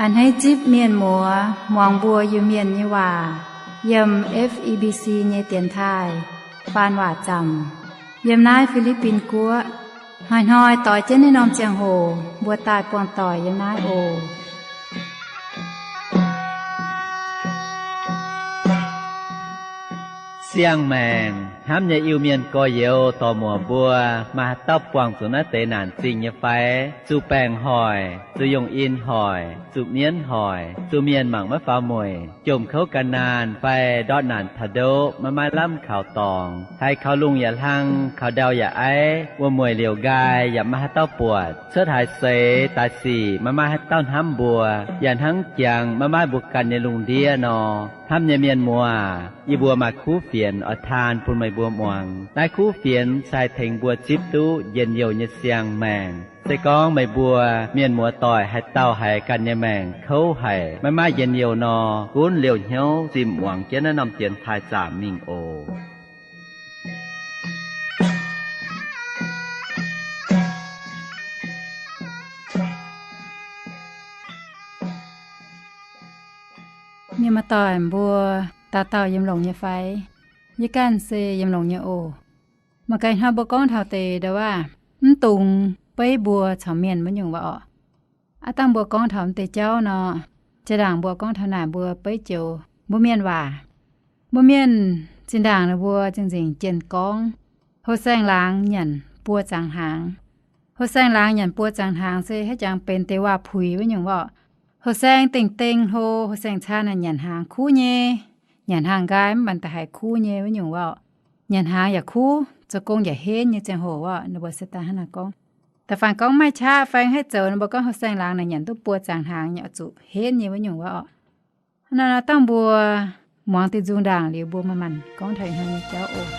A'hneiv zipv mienh muoz muangx mbuo Iu-Mienh nyei waac yiem F E B C nyei dienx taaih faan waac zaamc yiem naaiv Fi^li^bin Guoqv. Hnoi-hnoi doix jienv naaiv norm ziangh hoc mbuo daaih buangh doic yiem naaiv oc. Siang-maengc hnamv nyei Iu-Mienh gorx-youz dorc-muoc mbuo, maaih haaix dauh buangh zuqc naaiv deix naanc zingh nyei fai? Zuqc baengc hoic, zuqc yungh in hoic, zuqc mienv hoic, zuqc mienh mangc maiv faaux mueic, jomc kouv gan naanh fai ndortv naanc taux ndoqv maiv maaih lamh kaux dorngx, haiz kaux lungh yaac hlang, kaux ndau yaac aiv, wuom-mueic liouc nqaai yaac maiv maaih haaix dauh buatc, cuotv haaix seix daaih sic maiv maaih haaix dauh hnamv mbuo, yaac hnangv jangx maiv maaih mbuo ganh nyei lungh ndiev nor. Hnamv nyei mienh muoz, yie mbuo maaih kuv fienx oix taan bun meih mbuo muangx. Naaiv kuv fienx se haih tengx mbuo zipv duqv njien-youh nyei siang-maengc. Se gorngv meih mbuo mienh muoz doic haaix dauh haiz ganh nyei maengc kouv haic, maiv maaih njien-youh nor, gunv liouh hnyouv zimh muangx jienv naaiv norm dienx taaih zaamc mingh oc. Mienh muoz doic mbuo, dauh dauh yiem longx nyei fai? Yie ganh se yiem longx nyei oc. Mangc gaax hnoi mbuo gorngv taux deix ndau wuov, mv dungx beiv mbuo caux mienh wuov nyungc wuov orqc. Aav dangh mbuo gorngv taux deix jauv nor, jaa-ndaangc mbuo gorngv taux naaic mbuo beiv joux mbuo mienh waac. Mbuo mienh zinh ndaangc ninh mbuo zingh nzengc jienh gorngv, houh saeng-laangz nyanc buo zangx hnaangx. Houh saeng-laangz nyanc buo zangx hnaangx se haaix jangx benx deix waac-puix wuov nyungc orqc. Houh saeng dengh dengh hlo, houh saeng caan naaic nyanc hnaangx kuv nyei, nyanc hnaangx nqaai mv baac da'haiz kuv nyei wuov nyungc orqc. Nyanc hnaangx yaac kuv, zoux gong yaac henv nyei ziangh hoc orqc, ninh mbuo se daaih hnangv naaiv gorngv. Da'faanh gorngv maaih qaqv fai haih zoux, ninh mbuo gorngv houh saeng-laangz naaic nyanc duqv buo zangx hnaangx yaac zuqc henv nyei wuov nyungc orqc. Hnangv naaiv nor dangh mbuo muangx diuh nzung ndaangc liuz mbuo manc-manc gorngv taux ih hnoi nyei jauv oc.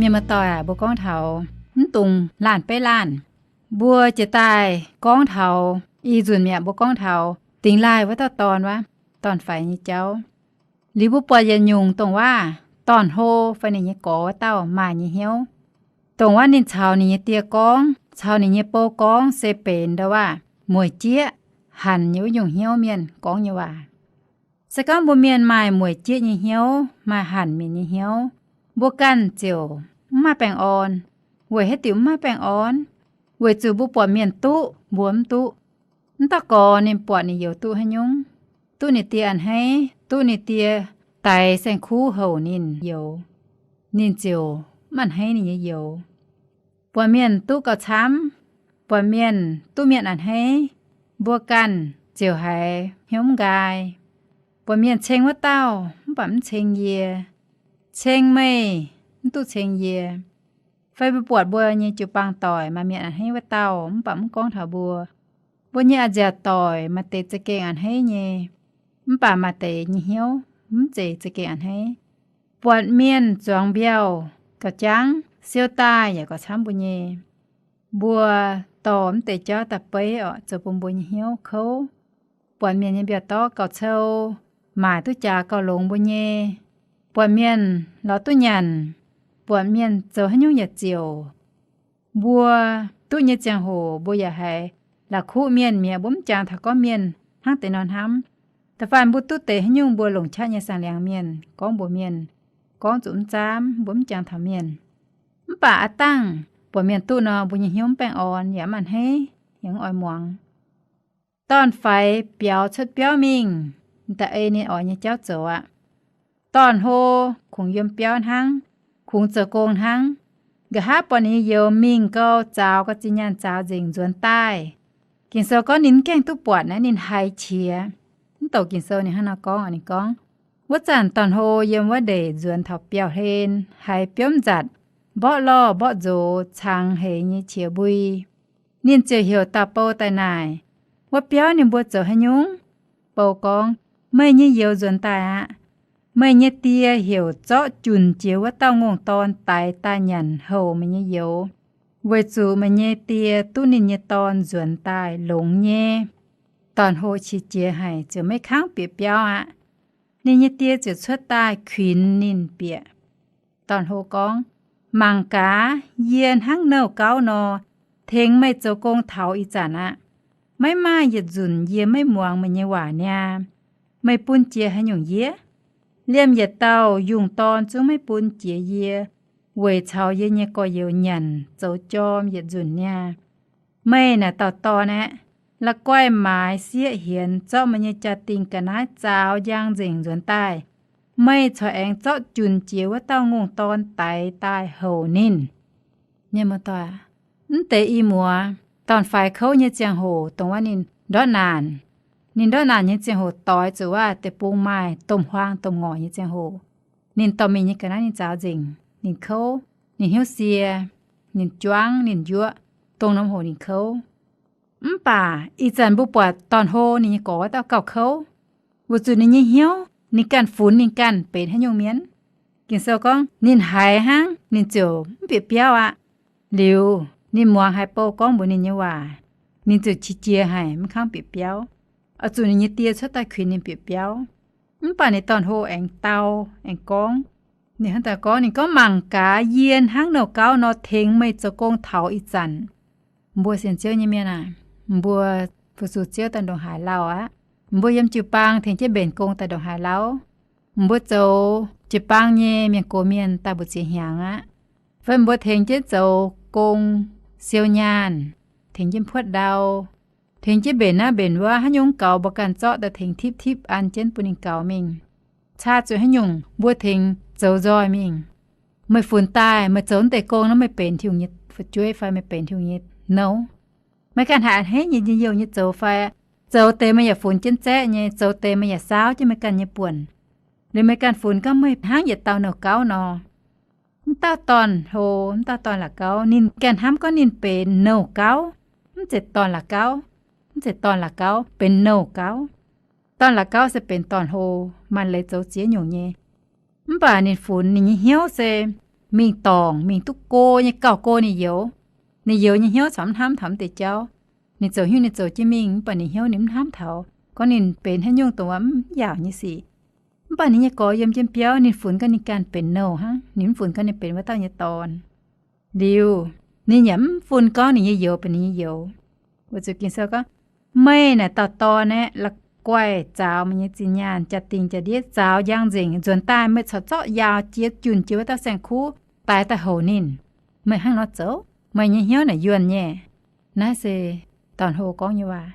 Mienh muoz-doic aac, mbuo gorngv taux mv dungx laanh beiv laanh. Mbuo jiex daaih gorngv taux ih nzunc mi'aqv, mbuo gorngv taux dingx laaih wuov dauh dorn wuov, dorn-faix nyei jauv. Liuz mbuo buatc yietc nyungc dongh waac dorn-hlo fai ninh nyei gorx wuov dauh maaih nyei hnyouv. Dongh waac ninh caux ninh nyei die gorngv, caux ninh nyei bou gorngv se benx ndau waac mueic jieqv hanc nyei wuov nyungc hnyouv mienh gorngv nyei waac. Se gorngv mbuo mienh maaih mueic jieqv nyei hnyouv, maaih hanc mienh nyei hnyouv, mbuo ganh ziouc mv maaih baengh orn. Weic haaix diuc mv maaih baengh orn? Weic zuqc mbuo buatc mienh duqv, mbuo mv duqv. Mv dauh gorx ninh buatc ninh youz duqv haaix nyungc, duqv ninh die a'hneiv, duqv ninh die daix saeng-kuv houc ninh youz, ninh ziouc mv a'hneiv ninh nyei youz. Buatc mienh duqv gauh camv, buatc mienh duqv mienh a'hneiv, mbuo ganh ziouc haiz hnyouv mv nqaai. Buatc mienh ceng wuov dauh mv baac mv ceng yie, ceng meih mv duqv ceng yie. Fai mbuo buatc mbuo nyei jiu-baang doic maaih mienh a'hneiv wuov dauh mv baac mv gorngv taux mbuo. Mbuo nyei a'nziaauc doic maaih deix za'gengh a'hneiv nyei, mv baac maaih deix nyei hnyouv mv zeiz za'gengh a'hneiv. Buatc mienh zuangx mbiauh gauh jangv, siou daaih yaac gauh camv mbuo nyei. Mbuo dorh mv deix jauv daaih beiv oc, zoux bun mbuo nyei hnyouv kouv. Buatc mienh nyei mbiauh dorv gauh cou, maaic duqv jaax gauh longx mbuo nyei. Buatc mienh lorz duqv nyanc, buatc mienh zoux haaix nyungc yaac ziouc. Mbuo duqv nyei ziangh hoc mbuo yaac haiz la'kuqv mienh mi'aqv, mbuo mv jangx taux gorngv mienh hnangv deix nor hnamv. Da'faanh mbuo duqv deix haaix nyungc mbuo longc qaqv nyei saangx liangx mienh gorngv mbuox mienh, gorngv zuqc mv zaamv, mbuo mv jangx taux mienh. Mv baac aav dangh buatc mienh duqv nor, mbuo nyei hnyouv mv baengh orn, yaac mv a'hneiv, yaac mv oix muangx. Dorn-faix biaux cuotv biauv mingh, da'ei ninh oix nyei jauv zoux aqv. Dorn-hlo kungx yiem biauv hnangv, kungx zoux gong hnangv. Nqa'haav buatc ninh nyei youz mingh gau, zaaux gau zinh nyaanh zaaux nzengc nzuonx daaih. Ging-Sou gorngv ninh mv gaengh duqv buatc naaiv, ninh haiz qiex. Mv douc Ging-Sou ninh hnangv nor gorngv, ninh gorngv, wuov zanc dorn-hlo yiem wuov ndeic nzuonx taux biauv-hlen, haiz biomv nzatc, mborqv lorh mborqv nzox cangx heix nyei qiex mbui. Ninh ziouc heuc dauh bou daaih naaic, wuov biauv ninh mbuo zoux haaix nyungc? Bou gorngv, meih nyei youz nzuonx daaih aqv. Meih nyei die heuc zorqv junc jiex wuov dauh ngongh dorn daix daaih nyanc houc meih nyei youz, weic zuqc meih nyei die duqv ninh nyei dorn nzuonx daaih longx nyei. Dorn-hlo qiex jiez haic ziouc maiv kangv bieqc biauv aqv. Ninh nyei die ziouc cuotv daaih kuinx ninh bieqc. Dorn-hlo gorngv, mangc gaax, yie hnangv nouh gauv nor, tengx meih zoux gong taux ih zanc aqv. Maiv maaih yietc nzunc yie maiv muangx meih nyei waac niaa. Meih bun jiex haaix nyungc yie? Liemh yietc dauh yungh dorn zungv maiv bun jiex yie, weic caux yie nyei gorx-youz nyanc zoux jorm yietc nzunc niaa. Meih naaic dauh dorn aeqv, la'guaih maaiz sieqv hienx zorqv meih nyei jaa-dingh ga'naaiv zaaux njang nzengc nzuonx daaih. Meih corc aengx zorqv junc jiex wuov dauh ngongh dorn daix daaih houc ninh. Mienh muoz-doic, mv deix i muoz, dorn-faix kouv nyei ziangh hoc dongh wuov ninh ndortv naanc. Ninh ndortv naanc nyei ziangh hoc doix zuqc wuov deic-bung maaih domh huaang domh ngorc nyei ziangh hoc, ninh dorh mingh nyei ga'naaiv ninh zaaux nzengc, ninh kouv, ninh hnyouv sie, ninh juangv, ninh njuoqv, dongh norm hoc ninh kouv. Mv baac ih zanc mbuo buatc dorn-hlo ninh nyei gorx wuov dauh gauh kouv, weic zuqc ninh nyei hnyouv, ninh ganh funx ninh ganh benx haaix nyungc mienh. Ging-Sou gorngv ninh haiz hnangv, ninh ziouc mv bieqc biauv aqv. Liuz ninh muangx haiz bou gorngv mbuox ninh nyei waac, ninh ziouc qiex jiez haic, mv kangv bieqc biauv. Oix zuqc ninh nyei die cuotv daaih kuinx ninh bieqc biauv. Mv baac ninh dorn-hlo aengx dau, aengx gorngv, ninh hnangv daaih gorngv, ninh gorngv, mangc gaax, yie hnangv nouh gauv nor tengx meih zoux gong taux ih zanc. Mbuo sienx Ziouv nyei mienh aah, mbuo fu-sux Ziouv daaih ndongc haaix lauh aqv. Mbuo yiem jiu-baang tengx jienv mbenc gong daaih ndongc haaix lauh. Mbuo zoux jiu-baang nyei mienh gox mienh daaih mbu'ziex hnyangx aqv. Fai mbuo tengx jienv zoux gong, siou nyaanh, tengx jienv puotv ndau, tengx jienv mbenc naaiv mbenc wuov, haaix nyungc gaux mbuo ganh zorqv daaih tengx tipv tipv an jienv bun ninh gaux mingh. Caa zuqc haaix nyungc mbuo tengx zoux nzoih mingh. Meih funx daaih, meih zoux naaiv deix gong nor, meih benx Tin-Hungh nyei fu'jueiv fai meih benx Tin-Hungh nyei nouh? Meih ganh haih a'hneiv nyei, nyei youh nyei zoux fai? Zoux deix meih yaac funx jienv zaeqv nyei, zoux deix meih yaac saauv jienv meih ganh nyei buonc. Liuz meih ganh funx gorngv meih hnangv yietc dauh nouh gauv nor. Mv dauh dorn-hlo, mv dauh dorn-la'gauv, ninh ganh hnamv gorngv ninh benx nouh gauv, mv zeiz dorn-la'gauv, mv zeiz dorn-la'gauv, benx nouh gauv. Dorn-la'gauv se benx dorn-hlo, maaih leiz zoux ziex nyungc nyei. Mv baac ninh funx ninh nyei hnyouv se mingh dorngc, mingh duqv go nyei gauh go ninh youz. Ninh youz nyei hnyouv corc mv hnamv taux mv deix jauv. Ninh zoux hnyouv ninh zoux jienv mingh, mv baac ninh hnyouv ninh mv hnamv taux gorngv ninh benx haaix nyungc dongh wuov mv yaauc nyei sic. Mv baac ninh nyei gorx yiem jienv biauv, ninh funx gorngv ninh ganh benx nouh hnangv, ninh mv funx gorngv ninh benx wuov dauh nyei dorn. Liuz, ninh yaac mv funx gorngv ninh nyei youz benx ninh nyei youz. Weic zuqc Ging-Sou gorngv, meih naaic dauh dorn aeqv, la'guaih zaaux meih nyei zinh nyaanh, jaa-dingh jaa-ndiev zaaux njang nzengc, nzuonx daaih meih corc zorqv yaaux jiex junh jiex wuov dauh saeng-kuv, daix daaih houc ninh. Meih hnangv nor zoux, meih nyei hnyouv naaic yuonh nyei. Naaiv se dorn-hlo gorngv nyei waac.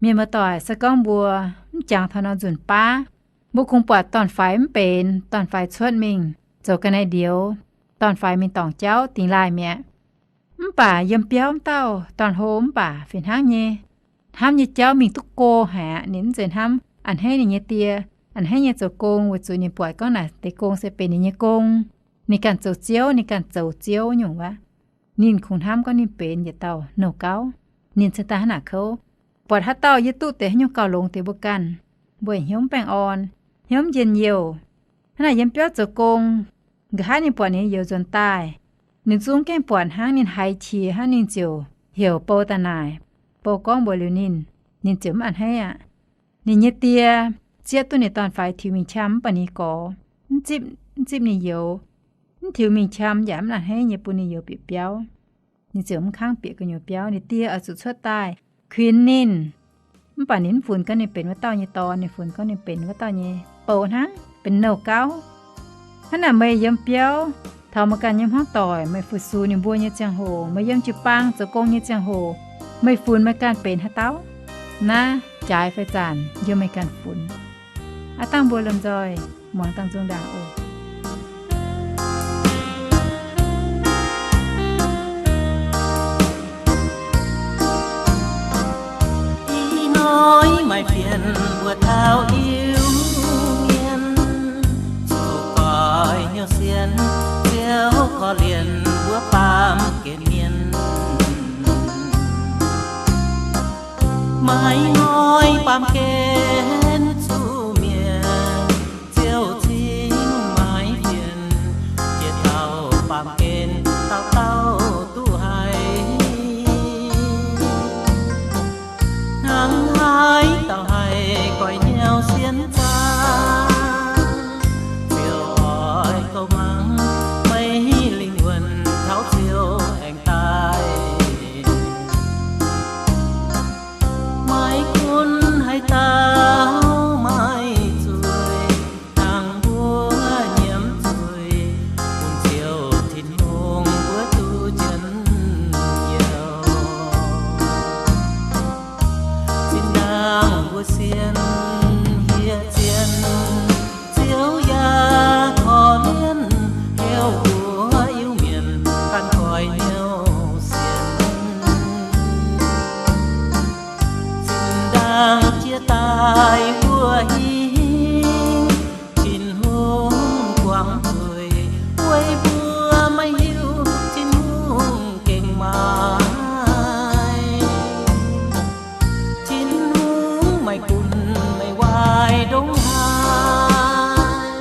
Mienh muoz-doic, se gorngv mbuo mv jangx taux nor nzunc baav, mbuo kungx buatc dorn-faix mv benx, dorn-faix cuotv mingh zoux ga'naaiv ndioux, dorn-faix mingh dorngc jauv dingx laaih mi'aqv. Mv baac yiem biauv wuov dauh dorn-hlo mv baac fih hnangv nyei, hnamv nyei jauv mingh duqv go haic aqv. Ninh mv zeiz hnamv a'hneiv ninh nyei die, a'hneiv nyei zoux gong, weic zuqc ninh buatc gorngv naaic deix gong se benx ninh nyei gong. Ninh ganh zoux ziouv, ninh ganh zoux ziouv nyungc wuov. Ninh kungx hnamv gorngv ninh benx yietc dauh nouh gauv. Ninh cingx daaih hnangv naaic kouv. Buatc haaix dauh yie duqv deix haaix nyungc gauh longx deix mbuo ganh, mbuo hnyouv mv baengh orn, hnyouv mv njien-youh. Hnangv naaic yiem biauv zoux gong, nqa'haav ninh buatc ninh youz nzuonx daaih, ninh zungv gengh buatc hnangv ninh haiz qiex hnangv, ninh ziouc heuc bou daaih naaic. Bou gorngv mbuox liuz ninh, ninh ziouc mv a'hneiv aqv. Ninh nyei die zieqv duqv ninh dorn-faix tiux mingh qam mv baac ninh gorx mv zipv, mv zipv ninh youz, mv tiux mingh qam yaac mv a'hneiv nyei bun ninh youz bieqc biauv. Ninh ziouc mv kangv bieqc gu'nyuoz biauv. Ninh die oix zuqc cuotv daaih kuinx ninh. Mv baac ninh mv funx gorngv ninh benx wuov dauh nyei dorn, ninh funx gorngv ninh benx wuov dauh nyei bou hnangv, benx nouh gauv. Hnangv naaic meih yiem biauv, taux meih ganh nyei hmuangv doic, meih fu-sux ninh mbuo nyei ziangh hoc, meih yiem jiu-baang zoux gong nyei ziangh hoc, meih funx meih ganh benx haaix dauh? Naaiv jaaix fai zanc yiem meih ganh funx. Aav dangh mbuo lomh nzoih muangx dangh nzung ndaangc oc. Ih hnoi maaih fienx mbuo taux Iu-Mienh, zuqc goix hnyouv sienx, Ziouv korv-lienh mbuo baamh gen mienh. Maaih hnoi baamh gen zuqc mietc, Ziouv cingx maaih fienx, jiex dauh baamh gen dauh dauh duqv haiz. Hnangv haaix dauh haih goix hnyouv sienx zaah? Ziouv oix gouv mangc meih lingh wuonh taux Ziouv aengx daaih. Maiv gunv haaix dauh maaih zuiz, hnangv mbuo nyiemv zuiz, bun Ziouv Tin-Hungh mbuo duqv njien-youh. Zinh ndaangc mbuo sienx hieh zien, Ziouv yaac korv-lienh heuc mbuo Iu-Mienh ganh goix hnyouv sienx. Zinh ndaangc jiex daaih mbuo hingh, Tin-Hungh guangc zuiz, weic mbuo maiv hiuv Tin-Hungh gengh maaih. Tin-Hungh maiv gunv meih waaic ndongc haaix,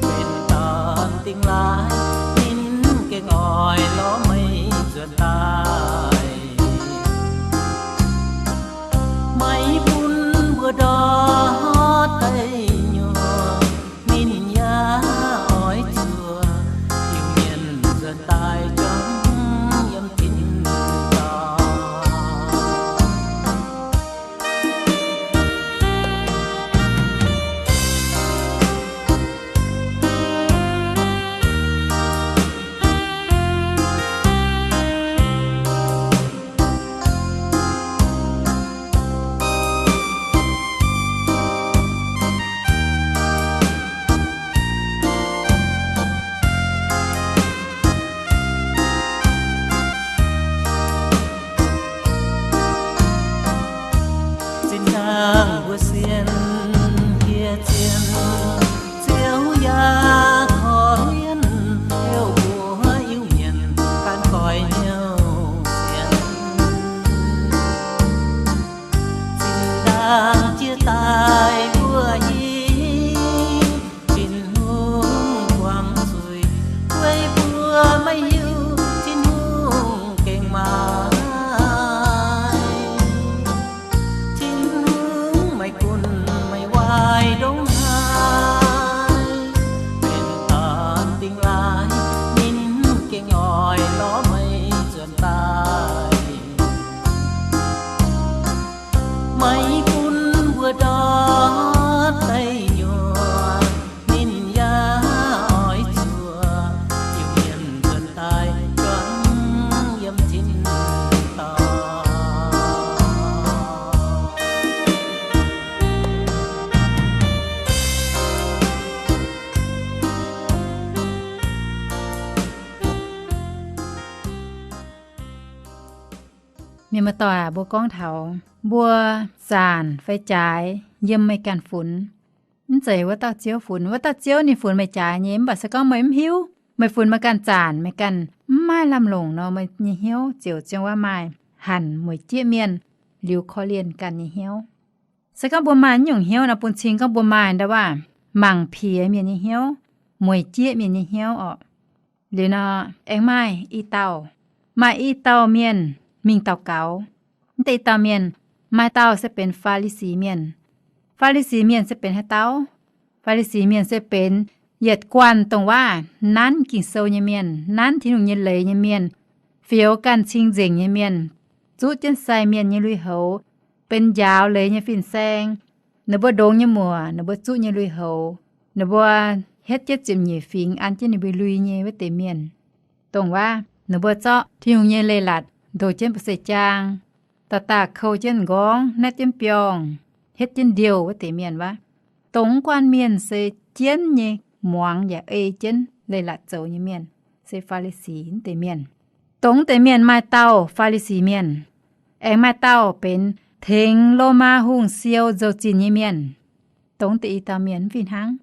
benx dorn dingh laaix ninh gengh oix lorz meih nzuonx daaih. Maiv bun mbuo ndortv deic nyuoqc, ninh yaac oix zuoqc Iu-Mienh nzuonx daaih juangc yiem tin-dorngh. Mienh muoz-doic, mbuo gorngv taux mbuo zaanc fai jaaix yiem meih ganh funx, mv zeiz wuov dauh Ziouv funx. Wuov dauh Ziouv ninh funx meih jaaix nyei, mv baac se gorngv meih mv hiuv, meih funx meih ganh zaanc, meih ganh mv maaih lamh longc nor, meih nyei hnyouv ziouc ziangh wuov maaih hanc mueic jieqv mienh liuz korv-lienh ganh nyei hnyouv. Se gorngv mbuo maaih naaiv nyungc hnyouv nor, bun cing gorngv mbuo maaih ndau waac mangc piex mienh nyei hnyouv, mueic jieqv mienh nyei hnyouv orqc. Liuz nor, aengx maaih i dauh, maaih i dauh mienh mingh daux gaux. Mv deix i dauh mienh, maaih dauh se benx Faa^li^si Mienh. Faa^li^si Mienh se benx haaix dauh? Faa^li^si Mienh se benx yietc guanh dongh waac nanv Ging-Sou nyei mienh, nanv Tin-Hungh nyei leiz nyei mienh, fioux ganh cing-nzengc nyei mienh, zuqv jienv sai mienh nyei lui-houx, benx njaaux leiz nyei fin-saeng. Ninh mbuo ndongx nyei muoc, ninh mbuo zuqv nyei lui-houx, ninh mbuo hietv jienv ziepc nyeic fingx an jienv ninh mbuo lui nyei wuov deix mienh. Dongh waac ninh mbuo zorqv Tin-Hungh nyei leiz-latc ndoh jienv ba'seix jaang, daaih daaih kou jienv m'nqorngv, naetv jienv biorngh, hietv jienv ndiouh wuov deix mienh wuov. Dongh mv guanh mienh se jienv nyei muangx yaac ei jienv leiz-latc zoux nyei mienh, se Faa^li^si mv deix mienh. Dongh mv deix mienh maaih dauh Faa^li^si Mienh. Aengx maaih dauh benx tengx Lomaa hungh siou nzou-zinh nyei mienh. Dongh mv deix i dauh mienh mv fih hnangv.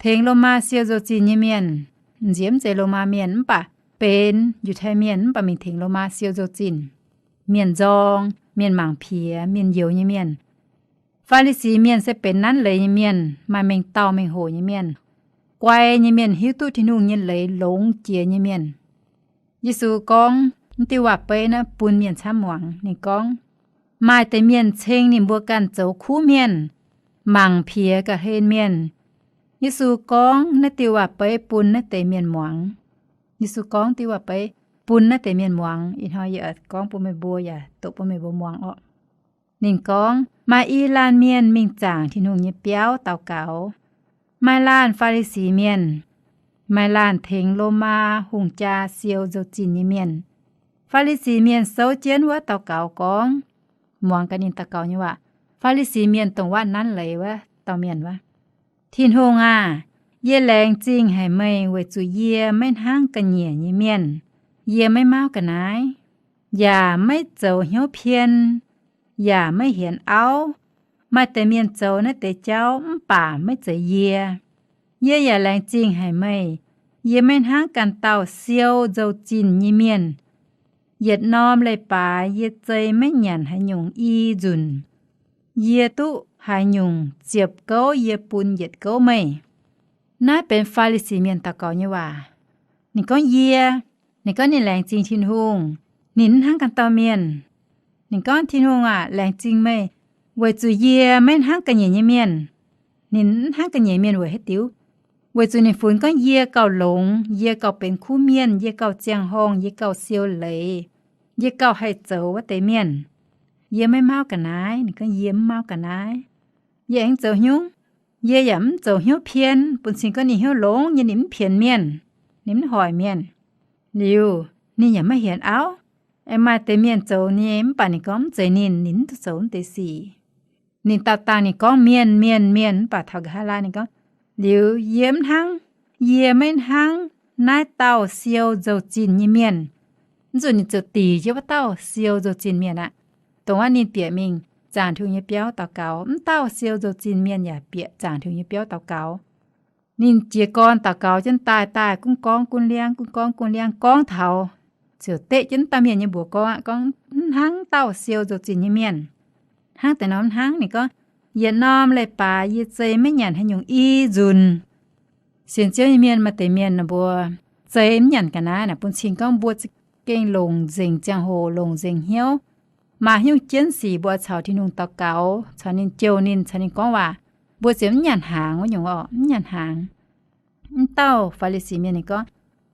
Tengx Lomaa siou nzou-zinh nyei mienh, nziex mv zeiz Lomaa Mienh mv baac benx Yiutai Mienh mv baac mingh tengx Lomaa siou nzou-zinh, mienh nzorng, mienh mangc piex, mienh youx nyei mienh. Faa^li^si Mienh se benx nanv leiz nyei mienh, maaih mengh dauh mengh hoc nyei mienh, guai nyei mienh, hiuv duqv Tin-Hungh nyei leiz longx jiex nyei mienh. Yesu gorngv mv diuh waac-beiv naaiv bun mienh camv muangx. Ninh gorngv, maaih deix mienh ceng ninh mbuo ganh zoux kuv mienh, mangc piex ga'hlen mienh. Yesu gorngv naaiv diuh waac-beiv bun naaiv deix mienh muangx. Yesu gorngv diuh waac-beiv bun naaiv deix mienh muangx. Ih hnoi yie gorngv bun meih mbuo yaac doqc bun meih mbuo muangx orqc. Ninh gorngv, maaih i laanh mienh mingh zaangc Tin-Hungh nyei biauv daux gaux. Maaih laanh Faa^li^si Mienh, maaih laanh tengx Lomaa hungh jaa siou nzou-zinh nyei mienh. Faa^li^si Mienh souv jienv wuov daux gaux gorngv, muangx gaax ninh daux gaux nyei waac. Faa^li^si Mienh dongh waac nanv leiz wuov dauh mienh wuov. Tin-Hungh aah! Yie laengz zingh haic meih weic zuqc yie maiv hnangv ga'nyiec nyei mienh. Yie maiv mauv ga'naaiv, yaac maiv zoux hnyouv pien, yaac maiv hienx auv. Maaih deix mienh zoux naaiv deix jauv mv baac maiv zeiz yie. Yie yaac laengz zingh haic meih. Yie maiv hnangv ganh dauh siou nzou-zinh nyei mienh. Yietc norm leiz-baaix yie zei maiv nyanc haaix nyungc i nzunc. Yie duqv haaix nyungc ziepc gouv yie bun yietc gouv meih. Naaiv benx Faa^li^si Mienh daux gaux nyei waac. Ninh gorngv yie, ninh gorngv ninh laengz zingh Tin-Hungh. Ninh mv hnangv ganh dauh mienh. Ninh gorngv, Tin-Hungh aac, laengz zingh meih, weic zuqc yie maiv hnangv ga'nyiec nyei mienh. Ninh mv hnangv ga'nyiec mienh weic haaix diuc? Weic zuqc ninh funx gorngv yie gauh longx, yie gauh benx kuv mienh, yie gauh ziangh horngh, yie gauh siou leiz, yie gauh haih zoux wuov deix mienh. Yie maiv mauv ga'naaiv. Ninh gorngv yie mv mauv ga'naaiv. Yie aengx zoux hnyouv, yie yaac mv zoux hnyouv pien. Bun cing gorngv ninh hnyouv longx nyei, ninh mv pienx mienh, ninh mv hoic mienh. Liuz ninh yaac maiv hienx auv. Aengx maaih deix mienh zoux nyei mv baac ninh gorngv mv zeiz ninh, ninh mv duqv zoux mv deix sic. Ninh dauh dangh ninh gorngv mienh, mienh, mienh, mv baac taux nqa'haav laai ninh gorngv, liuz yie mv hnangv, yie maiv hnangv naaiv dauh siou nzou-zinh nyei mienh. Mv zuqc ninh ziouc dingc jienv wuov dauh siou nzou-zinh mienh aqv. Dongh wuov ninh bieqc mingh zaangc Tin-Hungh nyei biauv daux gaux, wuov dauh siou nzou-zinh mienh yaac bieqc zaangc Tin-Hungh nyei biauv daux gaux. Ninh jiez gorn daux gaux jienv daaih, daaih gunv gorngv gunv liangv, gunv gorngv gunv liangv, gorngv taux ziouc deqv jienv wuov dauh mienh nyei mbuox gorngv aqv, gorngv, Mv hnangv dauh siou nzou-zinh nyei mienh. Hnangv deix nor mv hnangv. Ninh gorngv, Yietc norm leiz-baaix yie zei maiv nyanc haaix nyungc i nzunc. Sienx Ziouv nyei mienh maaih deix mienh ninh mbuo zei mv nyanc ga'naaiv naaic, bun cing gorngv mbuo za'gengh longc nzengc ziangh hoc, longc nzengc hnyouv, maaih haaix nyungc jienv sic mbuo oix caux Tin-Hungh daux gaux, caux ninh jouh ninh, caux ninh gorngv waac, mbuo ziouc mv nyanc hnaangx wuov nyungc orqc, mv nyanc hnaangx. Mv dauh Faa^li^si Mienh ninh gorngv,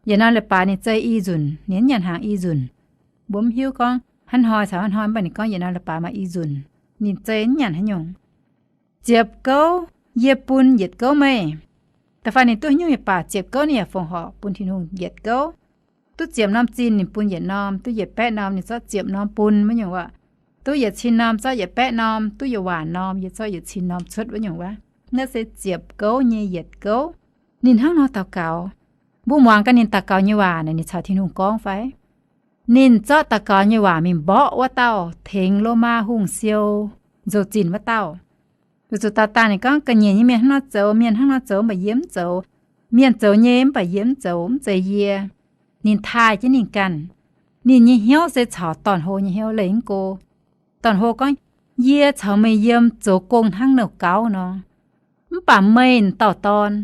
yietc norm leiz-baaix ninh zei i nzunc, ninh mv nyanc hnaangx i nzunc. Mbuo mv hiuv gorngv hnangv hnoi caux hnangv hnoi, mv baac ninh gorngv yietc norm leiz-baaix maaih i nzunc ninh zei mv nyanc haaix nyungc. Ziepc gouv yie bun yietc gouv meih. Da'faanh ninh duqv haaix nyungc yaac baac, ziepc gouv ninh yaac fongc horc bun Tin-Hungh yietc gouv. Duqv ziepc norm zinh ninh bun yietc norm, duqv yietc baeqv norm ninh zorqv ziepc norm bun wuov nyungc wuov. Duqv yietc cin norm zorqv yietc baeqv norm, duqv yietc waac norm yie zorqv yietc cin norm cuotv wuov nyungc wuov. Naaiv se ziepc gouv nyei yietc gouv. Ninh hnangv nor daux gaux. Mbuo muangx gaax ninh daux gaux nyei waac naaic, ninh caux Tin-Hungh gorngv fai? Ninh zorqv daux gaux nyei waac mingh mborqv wuov dauh tengx Lomaa hungh siou nzou-zinh wuov dauh. Weic zuqc dauh daaih ninh gorngv, ga'nyiec nyei mienh hnangv nor zoux, mienh hnangv nor zoux, mv baac yie mv zoux. Mienh zoux nyei, mv baac yie mv zoux, mv zeiz yie. Ninh taaih jienv ninh ganh. Ninh nyei hnyouv se caux dorn-hlo nyei hnyouv leih mv go. Dorn-hlo gorngv, yie caux meih yiem zoux gong hnangv nouh gauv nor. Mv baac meih dauh dorn,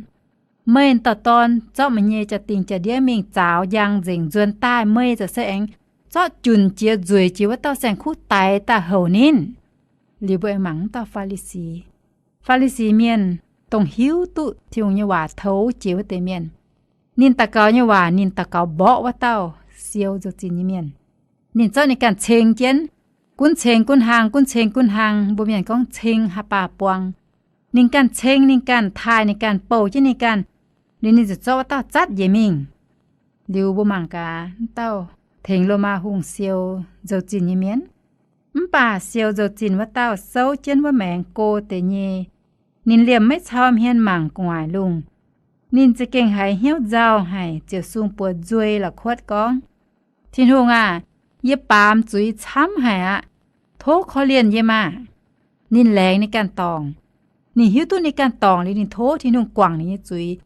meih dauh dorn zorqv meih nyei jaa-dingh jaa-ndiev mingh zaaux njang nzengc, nzuonx daaih meih ziouc se aengx zorqv junc jiex nzueic jiex wuov dauh saeng-kuv daix daaih houc ninh. Liuz mbuo aengx mangc wuov dauh Faa^li^si. Faa^li^si Mienh, dongh hiuv duqv Tin-Hungh nyei waac toux jiex wuov deix mienh, ninh daux gaux nyei waac, ninh daux gaux mborqv wuov dauh siou nzou-zinh nyei mienh. Ninh zorqv ninh ganh ceng jienv, gunv ceng gunv hlang, gunv ceng gunv hlang, mbuo mienh gorngv ceng haaix baah buang. Ninh ganh ceng ninh ganh, taaih ninh ganh, bouh jienv ninh ganh, liuz ninh ziouc zorqv wuov dauh zatv njiec mingh. Liuz mbuo mangc gaax wuov dauh tengx Lomaa hungh siou nzou-zinh nyei mienh. Mv baac siou nzou-zinh wuov dauh souv jienv wuov maengx go deix nyei. Ninh liemh maiv cau hmien mangc gu'nguaaic lungh. Ninh za'gengh haiz hnyouv nzauh haic, ziouc sung buoz nzuei la'kuotv gorngv, Tin-Hungh aah! Yie baamz zuiz camv haic aqv. Tov korv-lienh yie maah! Ninh laengz ninh ganh dorngc. Ninh hiuv duqv ninh ganh dorngc liuz, ninh tov Tin-Hungh guangc ninh nyei zuiz,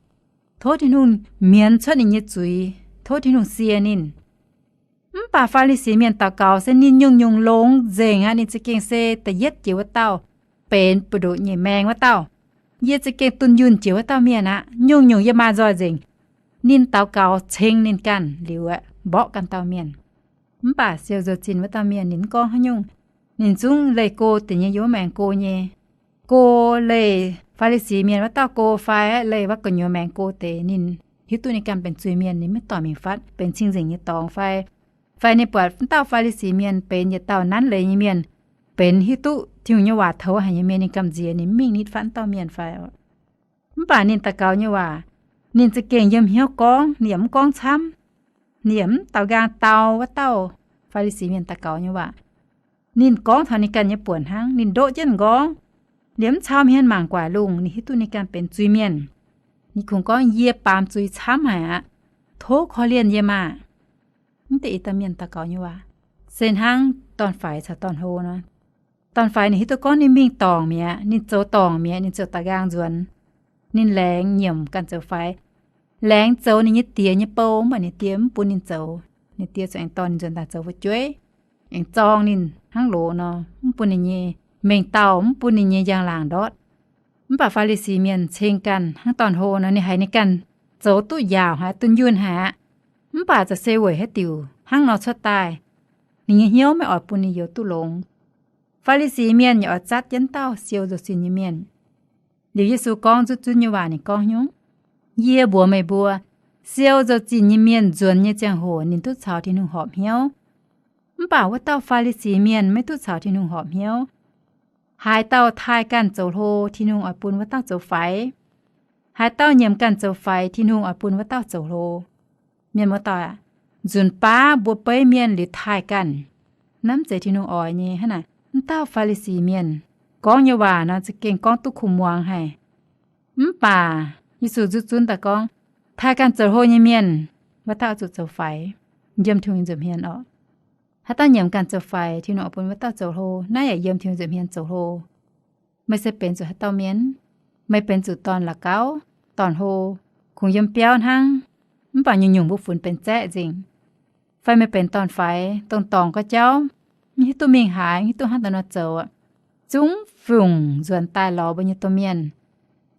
tov Tin-Hungh mienz cuotv ninh nyei zuiz, tov Tin-Hungh sie ninh. Mv baac Faa^li^si Mienh daux gaux se ninh nyungc-nyungc longx nzengc aqv. Ninh za'gengh se da'yietv jiex wuov dauh benx buoz-ndoqv nyeic maengh wuov dauh. Yie za'gengh dunh yunh jiex wuov dauh mienh aqv. Nyungc-nyungc yie maaih nzoih nzengc. Ninh daux gaux ceng ninh ganh liuz aeqv, mborqv ganh dauh mienh. Mv baac siou nzou-zinh wuov dauh mienh ninh mv gorngv haaix nyungc. Ninh zungv leih go deix nyei yiem wuov maengx go nyei. Go leih Faa^li^si Mienh wuov dauh go fai leih wuov gu'nyuoz maengx go deix, ninh hiuv duqv ninh ganh benx zuiz-mienh, ninh maiv doic mingh fatv benx cing-nzengc nyei dorngx fai, fai ninh buatc wuov dauh Faa^li^si Mienh benx yietc dauh nanv leiz nyei mienh, benx hiuv duqv Tin-Hungh nyei waac toux haic nyei mienh, ninh gamh nziex, ninh mv mingh nitv fatv wuov dauh mienh fai. Mv baac ninh daux gaux nyei waac, ninh za'gengh yiem hnyouv gorngv, ninh yaac mv gorngv camv. Ninh yaac mv daaux nqaang dau wuov dauh Faa^li^si Mienh daux gaux nyei waac. Ninh gorngv taux ninh ganh nyei buonc hnangv. Ninh ndoqv jienv m'nqorngv, liemh mv cau hmien mangc gu'nguaaic lungh, ninh hiuv duqv ninh ganh benx zuiz-mienh. Ninh kungx gorngv, Yie baamz zuiz camv haic aqv. Tov korv-lienh yie maah! Mv deix i dauh mienh daux gaux nyei waac se hnangv dorn-faix caux dorn-hlo nor. Dorn-faix ninh hiuv duqv gorngv ninh mingh dorngc mi'aqv, ninh zoux dorngc mi'aqv, ninh ziouc daaux nqaang nzuonx. Ninh laengz nyiemc ganh zoux faix, laengz zoux ninh nyei diex nyei bou, mv baac ninh diex mv bun ninh zoux. Ninh diex ziouc aengx dorh ninh nzuonx daaih zoux fu'jueiv, aengx zorng ninh hnangv loz nor, mv bun ninh nyei mengh dauh, mv bun ninh nyei njang-laangc ndortv. Mv baac Faa^li^si Mienh ceng ganh hnangv dorn-hlo nor, ninh haiz ninh ganh zoux duqv yaauc haic, dunh yunh haic aqv. Mv baac za'gengh se weic haaix diuc hnangv nor cuotv daaih, ninh nyei hnyouv maiv oix bun ninh youz duqv longx. Faa^li^si Mienh yaac oix zatv jienv dauh siou nzou-zinh nyei mienh. Liuz Yesu gorngv nzunc zunv nyei waac, ninh gorngv nyungc, Yie mbuox meih mbuo, siou nzou-zinh nyei mienh nzuonx nyei ziangh hoc ninh duqv caux Tin-Hungh horpc hnyouv. Mv baac wuov dauh Faa^li^si Mienh maiv duqv caux Tin-Hungh horpc hnyouv. Haaix dauh taaih ganh zoux hlo, Tin-Hungh oix bun wuov dauh zoux faix. Haaix dauh nyiemc ganh zoux faix, Tin-Hungh oix bun wuov dauh zoux hlo. Mienh muoz-doic aac, nzunc baav mbuo beiv mienh liuz taaih ganh, naaiv mv zeiz Tin-Hungh oix nyei hnangv naaic. Wuov dauh Faa^li^si Mienh gorngv nyei waac nor za'gengh gorngv duqv kuv muangx haic. Mv baac Yesu nzunc zunv daaih gorngv, taaih ganh zoux hlo nyei mienh, wuov dauh zuqc zoux faix, yiem Tin-Hungh nza'hmien orqc. Haaix dauh nyiemc ganh zoux faix, Tin-Hungh oix bun wuov dauh zoux hlo. Naaiv yaac yiem Tin-Hungh nza'hmien zoux hlo. Meih se benx zuqc haaix dauh mienh? Meih benx zuqc dorn-la'gauv, dorn-hlo, kungx yiem biauv hnangv, mv baac nyungc-nyungc mbuo funx benx zaeqv nzengc. Fai meih benx dorn-faix, dongh dorngc ga'jauv, mv hiuv duqv mingh haaix, mv hiuv duqv hnangv haaix nor zoux, zungv fungc nzuonx daaih lorz mbuo nyei domh mienh,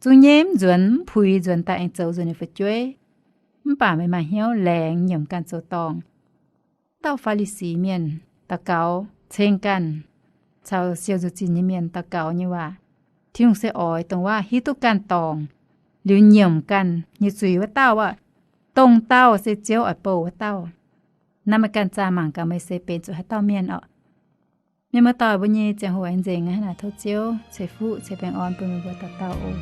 zungv nyei mv nzuonx, mv puix nzuonx daaih aengx zoux nzunc ninh fu'jueiv. Mv baac meih maaih hnyouv laengz nyiemc ganh zoux dorngc. Dauh Faa^li^si Mienh daux gaux ceng ganh caux siou nzou-zinh nyei mienh daux gaux nyei waac, Tin-Hungh se oix dongh waac hiuv duqv ganh dorngc liuz nyiemc ganh nyei zuiz wuov dauh aqv. Dongh dauh se Ziouv oix bouh wuov dauh. Naaiv meih ganh zaah mangc gaax meih se benx zuqc haaix dauh mienh orqc. Mienh muoz-doic, mbuo nyei ziangh hoc aengx nzengc aqv. Naaic tov Ziouv ceix fuqv ceix baengh orn bun meih mbuo dauh dauh oc.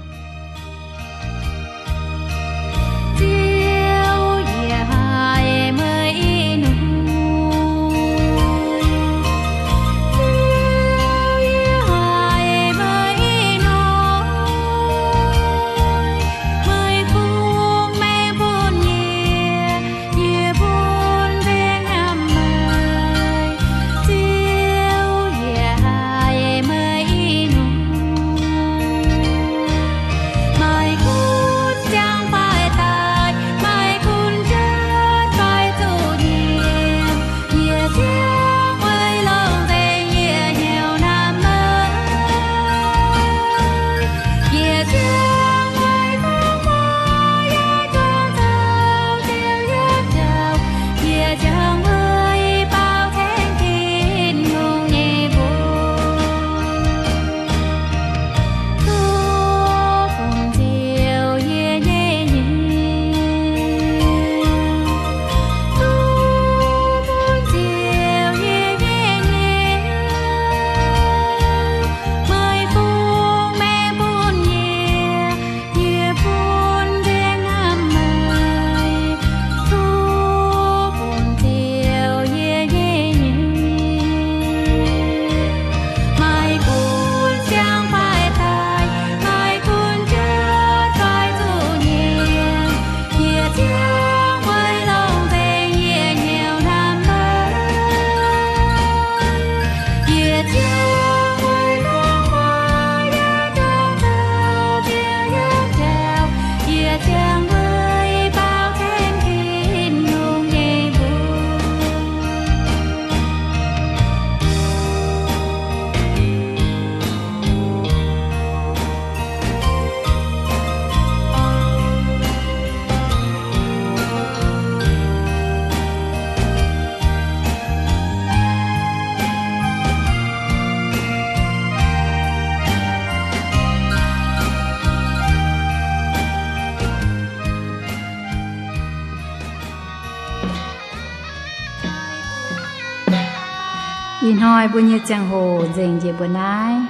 Ih hnoi mbuo nyei ziangh hoc nzengc njiec mbuo naaiv.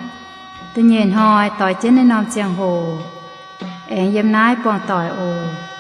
Da'nyeic hnoi doix jienv naaiv norm ziangh hoc, aengx yiem naaiv buangh doic oc.